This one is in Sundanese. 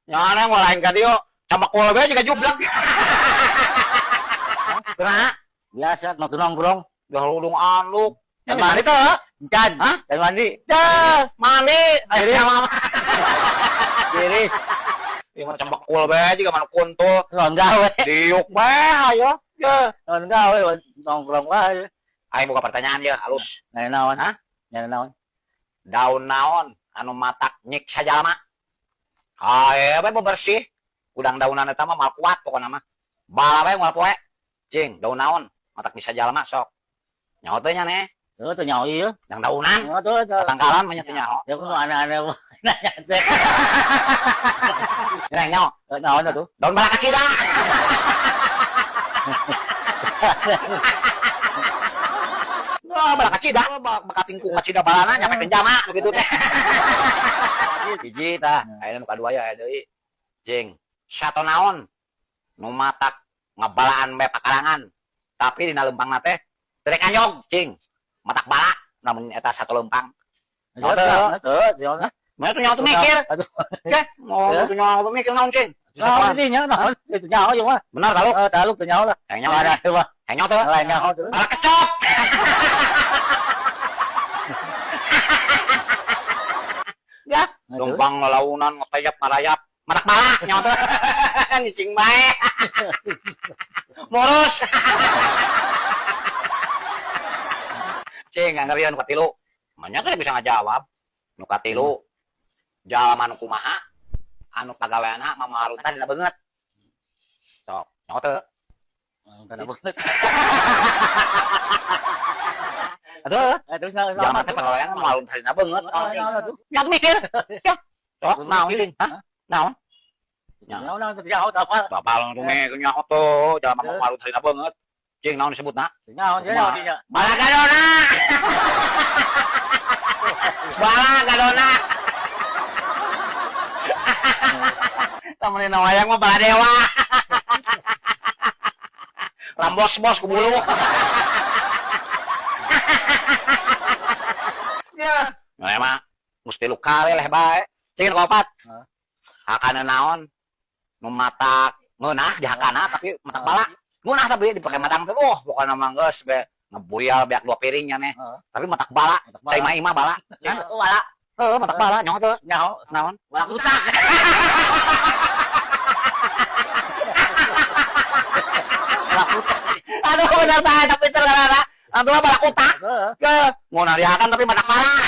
Nyana mau lain ka dieu, cambakul bae juga jublek. Kumaha? Biasa waktu nongkrong. Dah ludung anduk. Yang mandi tuh? Encan. Hah? Dan mandi. Dah, mandi. Akhirnya mama. Tiris. Ieu mah cambakul bae juga mana kuntul. Non gawe. Diuk bae ayo. Ya. Non gawe nongkrong wae. Aing buka pertanyaan ya, halus. Nanya naon? Hah? Nanya naon? Daun naon anu matak nyiksa jalma? Hae bae bebersih. Udang daunan eta mah mal kuat pokona mah. Bala bae moal poe. Cing, daun naon matak nyiksa jalma sok. Nyaho teh nya neh. Tuh tuh nyaho ieu. Yang daunan. Nyaho tuh. Tuh. Tangkalan mah nya teu nyaho. Ya kudu aneh-aneh nanya teh. Neng nyaho. Naon atuh? Daun bala kacida. Wah, bala kacida, bakating ku kacida balana nyampe ke jama begitu teh. Hiji tah, ayeuna nu kadua ya deui. Cing, sato naon nu matak ngabalaan bae pakarangan. Tapi dina lempangna teh teu rek anyog, cing. Matak bala namun eta sato lempang. Nyaho tuh, nyaho. Mana tuh nyaho tuh mikir. Aduh. Oke, mau tuh nyaho tuh mikir naon, cing? Naon ini nya naon? Itu nyaho ieu mah. Benar taluk. Eh, taluk tuh nyaho lah. Yang nyaho. Ada mah. Yang nyaho tuh. Lain nyaho tuh. Bala kecot. Ya, lempang lalaunan ngetayap marayap. Matak bala nyaho tuh. Ngicing bae. Murus. Cing, ngangerian nu katilu. Manya teh bisa ngajawab. Nu katilu jalma nu kumaha anu pagaweanna mamarutan dina beungeut. Sok, nyaho teu? Dina beungeut. Atuh. Terus nyaho. Jalma teh pagaweanna mamarutan dina beungeut. Nyaho tuh. Nyaho mikir. Ya. Sok, naon cing? Hah? Naon? Nyaho naon teu nyaho tah apa? Bapak lu tuh nyaho tuh, jalma mamarutan dina beungeut. Cing, naon disebutna? Nyaho nyaho dinya. Balagadona. Balagadona. Temenin wayang mah baladewa. Rambos bos ku bulu. Ya. Nah, emang mesti lu kali leh bae. Cing kopat. Hakana naon? Nu matak ngeunah di hakana tapi matak bala. Ngeunah tapi dipake madang teh oh pokona mah geus be ngebuyal beak dua piringnya neh. Tapi matak bala. Cai mah imah bala. Oh, bala. Heeh, matak bala nyaho teu? Nyaho. Naon? Bala kutak. Bala kutak. Aduh bener bae tapi pinter karena. Aduh bala kutak. Heeh. Ke ngeunah dihakan tapi matak bala.